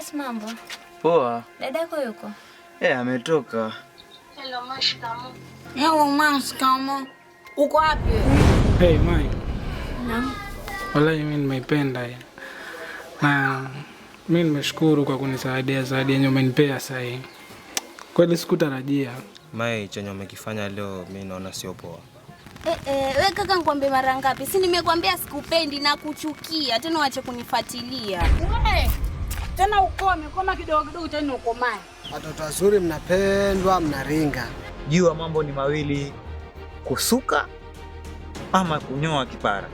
Yes, mambo. Poa. Dadako yuko? Eh, ametoka. Hello, mashikamoo. Hello, mashikamoo. Uko wapi? Hey, Mai. Naam. Wallahi mimi nimeipenda hii. Na mimi nimeshukuru kwa kunisaidia zawadi yenye umenipea sasa hii. Kweli sikutarajia. Mai, chenye umekifanya leo mimi naona sio poa. Eh, eh, we kaka nikwambie mara ngapi? Si nimekwambia sikupendi na kuchukia, tena uache kunifuatilia. We, tena ukome, koma kidogo kidogo tena ukomae. Watoto wazuri mnapendwa, mnaringa. Jua mambo ni mawili, kusuka ama kunyoa kipara.